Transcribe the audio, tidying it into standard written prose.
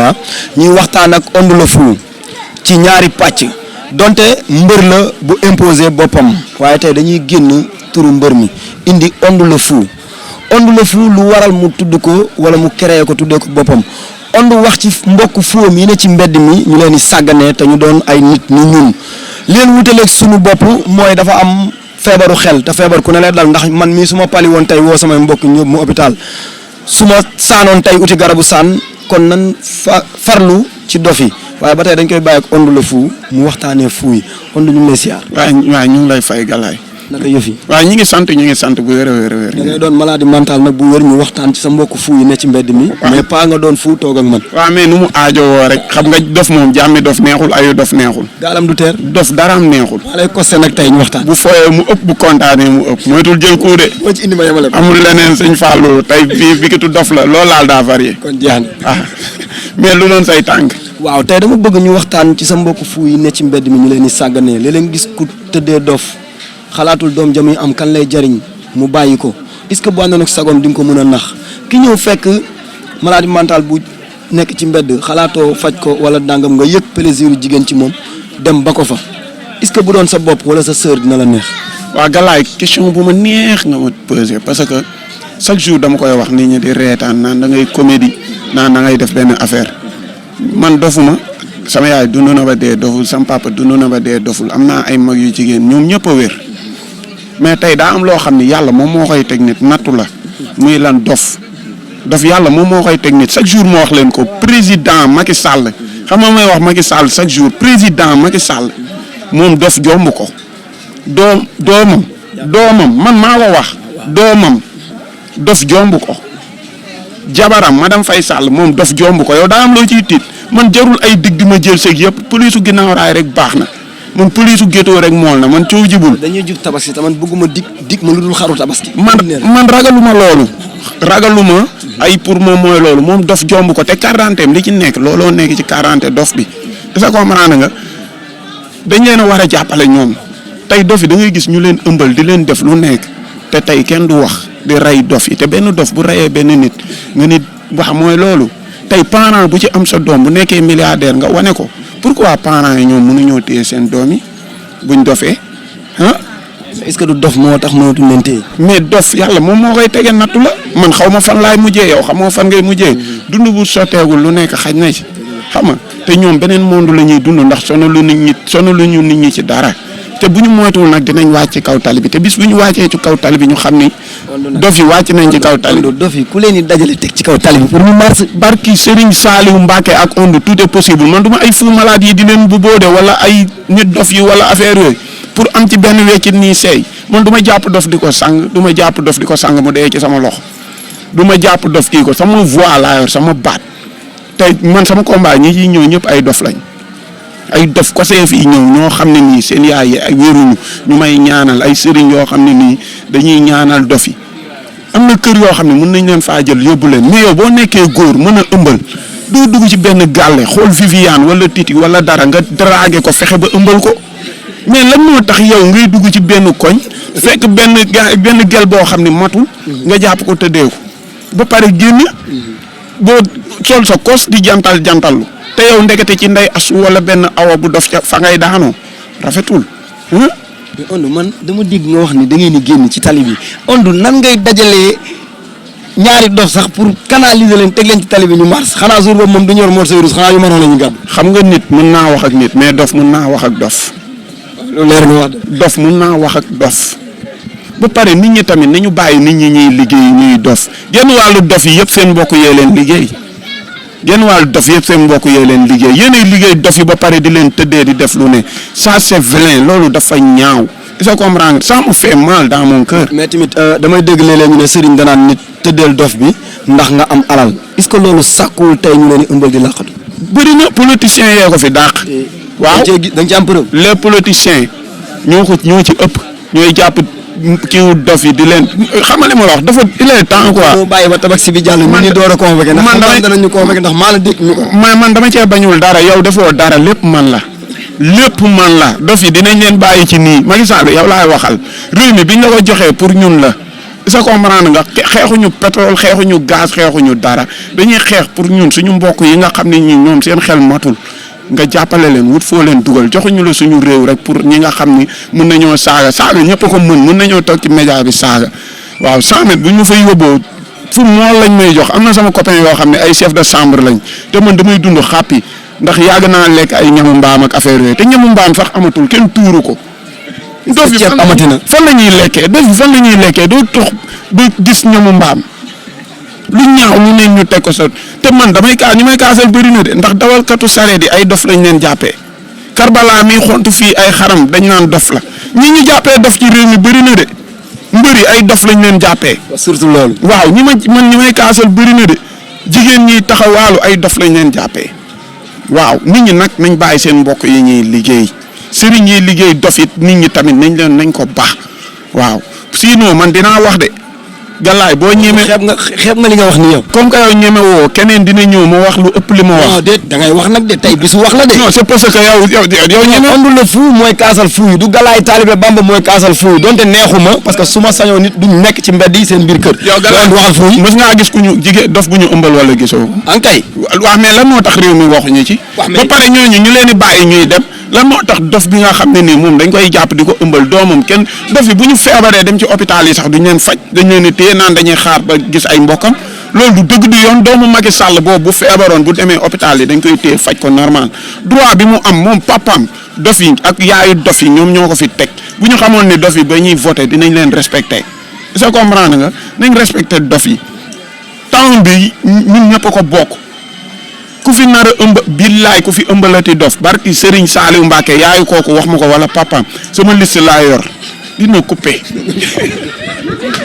africa ñuy waxtaan ak Onde le Fou ci ñaari pàcc donte mbër la bu imposé boppam waaye tey dañuy génn turu mbër mi indi Onde le Fou lu waral mu tudd ko wala mu créé ko tuddee ko boppam Onde wax ci mbokk fuum yi ne ci mbedd mi ñu leen di sàgganee te ñu doon ay nit ni ñun leen wutaleeg sunu bopp mooy dafa am feebaru xel te feebar ku ne lay dal ndax man mii su ma pali woon tey woo samay mbokk ñëw mu hôpital su ma saanoon tey uti garabu saan kon nan farlu ci dof yi waaye ba tey dañ koy bàyyi ak Onde le Fou mu waxtaanee fuu yi Onde ñu ngi lay siyaar. waaw ñu ngi lay fay galaay. naka yëf yi. waaw ñu ngi sant bu wér a wér. da ngay doon maladie mentale nag bu wér ñu waxtaan ci sa mbokk fuu yi ne ci mbedd mi. mais pas nga doon fuu toog ak man. waaw mais nu mu aajowoo rek xam nga dof moom jàmmi dof neexul ayu dof neexul. gaalam du teer. dof daraam neexul. maa lay costé nag tey ñu waxtaan. bu fooyee mu ëpp bu kontaanee mu ëpp moytul jël coup de. boo ci indi ma yemale ko. amul leneen sëñ Fallou tey bii bikitu dof la loolu laal daa varié. kon jeex na mais lu doon say tànk. waaw tey dama bëgg ñu waxtaan ci sa mbokk fuu yi ne ci mbedd mi ñu leen di sàgganee léeg-léeg gis ku tëddee dof xalaatul doom jamuy am kan lay jariñ mu bàyyi ko est-ce que bu àndoon ak sagom di nga ko mën a nax ki ñëw fekk maladie mentale bu nekk ci mbedd xalaatoo faj ko wala dàngam nga yëg plaisir jigéen ci moom dem ba ko fa est-ce que bu doon sa bopp wala sa sœur dina la neex. waaw galaay question bu ma neex nga ma posé parce que chaque jour dama koy wax nit ñi di reetaan naan da ngay comédie naan da ngay def benn affaire man dofuma sama yaay dund na ba dee doful sama papa dund na ba dee doful am naa ay mag yu jigéen ñoom ñëpp a wér. mais tey daa am loo xam ni yàlla moom moo koy teg nit nattu la muy lan dof yàlla moom moo koy teg nit chaque jour moo wax leen ko président Macky Sall xam nga may wax Macky Sall chaque jour président Macky Sall moom dof jomb ko doomam man maa ko wax doomam dof jomb ko jabaram madame Faye Sall moom dof jomb ko yow daa am loo ciy tiit man jarul ay dig di ma jël seeg yëpp polisu ginnaaw raay rek baax na man polisu gétoo rek mool na man coow jibul. dañuy jub tabaski te man bëgguma dig ma lu dul xaru tabaski. man ragaluma loolu. ragaluma ay pour moom mooy loolu moom dof jomb ko te quarantaine li ci nekk looloo nekk ci quarantaine dof bi est-ce que comprendre nga dañ leen a war a jàppale ñoom tey dof yi da ngay gis ñu leen ëmbal di leen def lu nekk te tey kenn du wax di rey dof yi te benn dof bu reyee benn nit nga nit wax mooy loolu tey parent bu ci am sa doom bu nekkee milliardaire nga wane ko. pourquoi parents yi ñoom mënuñoo téye seen doom yi buñ dofee ah. est-ce que du dof moo tax mënatuñ leen téye. mais dof yàlla moom moo koy tege nattu la man xaw ma fan laay mujjee yow xam nga fan ngay mujjee dund bu sotteegul lu nekk xaj na ci xam nga te ñoom beneen monde la ñuy dund ndax sonalu ñu nit ñi ci dara te bu ñu moytuwul nag dinañ wàcc ci kaw tali bi te bis bu ñu wàccee ci kaw tali bi ñu xam ni. dof yi wàcc nañ ci kaw tali bi dof yi ku leen di dajale teg ci kaw tali bi pour ñu mars. barki Serigne Saliou Mbacke ak Onde tout est possible man du ma ay fou malade yi di leen bu boode wala ay nit dof yi wala affaire yooyu pour am ci benn weccit nii seey man du ma jàpp dof di ko sang du ma jàpp dof di ko sang mu dee ci sama loxo du ma jàpp dof kii ko sama voix laa yor sama baat te man sama combat ñi ciy ñëw ñëpp ay dof lañ. ay dof ko see fii ñëw ñoo xam ne nii seen yaay yi ay wéruñu ñu may ñaanal ay sëriñ yoo xam ne nii dañuy ñaanal dof yi am na kër yoo xam ne mën nañ leen faa jël yóbbu leen mais yow boo nekkee góor mën a ëmbal doo dugg ci benn gàlle xool Viviane wala Titi wala dara nga dragué ko fexe ba ëmbal ko mais lan moo tax yow ngay dugg ci benn koñ fekk benn gel boo xam ne matul nga jàpp ko tëddee ko ba pare génn boo sol sa kos di jantallu te yow ndekete ci ndey asu wala benn awa bu dof ca fa ngay daanoo rafetul. mais Onde man dama dégg nga wax ni da ngeen di génn ci tali bi Onde nan ngay dajalee ñaari dof sax pour canaliser leen teg leen ci tali bi ñu mars xanaa jour boobu moom du ñor morceau rouge xanaa yu mënoon la ñu gàddu. xam nga nit mën naa wax ak nit mais dof mën naa wax ak dof. loolu leer nga wax de. dof mën naa wax ak dof. ba pare nit ñi tamit nañu bàyyi nit ñi ñuy liggéey ñuy dof genn wàllu dof yi yëpp seen mbokk yee leen liggéey. genn wàllu dof yëpp seen mbokk yee leen liggéey yéenay liggéey dof yi ba pare di leen tëddee di def lu ne ça c'est vilain loolu dafa ñaaw est-ce que comprendre ça me fait mal dans mon cœur. mais tamit damay dégg léeg-léeg ñu ne sëriñ danaan nit tëddeel dof bi ndax nga am alal est-ce que loolu sàkkuwul tey ñu leen di ëmbal di laqatu. bëri na politiciens yee ko fi dàq. waaw da nga ci am preuve. les politiciens ñoo ci ëpp ñooy jàpp kiiwu dof yi di leen xamale ma la wax dafa il est temps quoi. moo bàyyi ba tabaski bi jàll. man ñu door a convoqué ndax man danañu convoqué ndax maa la dégg ñu ko. man dama cee bañul dara yow defoo dara lépp man la dof yi dinañ leen bàyyi ci nii Macky Sall yow laay waxal réew mi biñ la ko joxee pour ñun la sa comprendre nga xeexuñu pétrole xeexuñu gaz xeexuñu dara dañuy xeex pour ñun suñu mbokk yi nga xam ne ñi ñoom seen xel matul nga jàppale leen wut foo leen dugal joxuñu la suñu réew rek pour ñi nga xam ni mën nañoo saaga ñëpp a ko mën nañoo toog ci média bi saaga waaw 100 mètres bu ñu fa yóbboo fu mool lañ may jox am na sama copain yoo xam ne ay chef de chambre lañ te man damay dund xàppi ndax yàgg naa lekk ay ñamu mbaam ak affaire yooyu te ñamu mbaam sax amatul kenn tuuru ko. dof yi amatina fan la ñuy lekkee dof yi fan la ñuy lekkee doo tox doo gis ñamu mbaam lu ñaaw lu ne ñu teg ko sa te man ñu may kaasal bëri na de ndax dawalkatu sareet yi ay dof lañ leen jàppee Karbala mi xontu fii ay xaram dañ naan dof la ñi ñu jàppee dof ci réew mi bëri na de mbëri ay dof lañ leen jàppee. surtout loolu. waaw ñi may kaasal bëri na de jigéen ñi taxawaalu ay dof lañ leen jàppee waaw nit ñi nag nañ bàyyi seen mbokk yi ñuy liggéey sëriñ yi liggéey dof it nit ñi tamit nañ ko baax waaw sinon man dinaa wax de galaay boo ñeme. xeeb nga li nga wax ni yow. comme que yow ñeme woo keneen dina ñëw ma wax lu ëpp li ma wax. non déet da ngay wax nag de tey bisu wax la de. non c'est parce que yow ñeme. Onde le fou mooy kaasal fou yi du galaay taalibe Bamba mooy kaasal fou yi donte neexuma parce que su ma sañoo nit duñ nekk ci mbedd yi seen biir kër. yow galaay waxal fou yi. mës ngaa gis ku ñu jigéen dof bu ñu ëmbal wala gisoo. ankay. waaw mais lan moo tax réew mi waxuñu ci. ba pare ñooñu ñu leen di bàyyi ñuy dem. lan moo tax dof bi nga xam ne nii moom dañ koy jàpp di ko ëmbal doomam kenn dof yi bu ñu feebaree dem ci hôpital yi sax duñ leen faj dañ leen di téye naan dañuy xaar ba gis ay mbokkam loolu du dëgg du yoon doomu Macky Sall boobu bu feebaroon bu demee hôpital yi dañ koy téye faj ko normal droit bi mu am moom papaam dof yi ak yaayu dof yi ñoom ñoo ko fi teg bu ñu xamoon ne dof yi ba ñuy voté dinañ leen respecté est-ce que comprendre nga nañ respecté dof yi temps bi ñun ñëpp a ko bokk. ku fi nar a ëmb billaay ku fi ëmbalati dof barki Serigne Saliou Mbacke yaayu kooku wax ma ko wala papaam sama liste laa yor dina coupé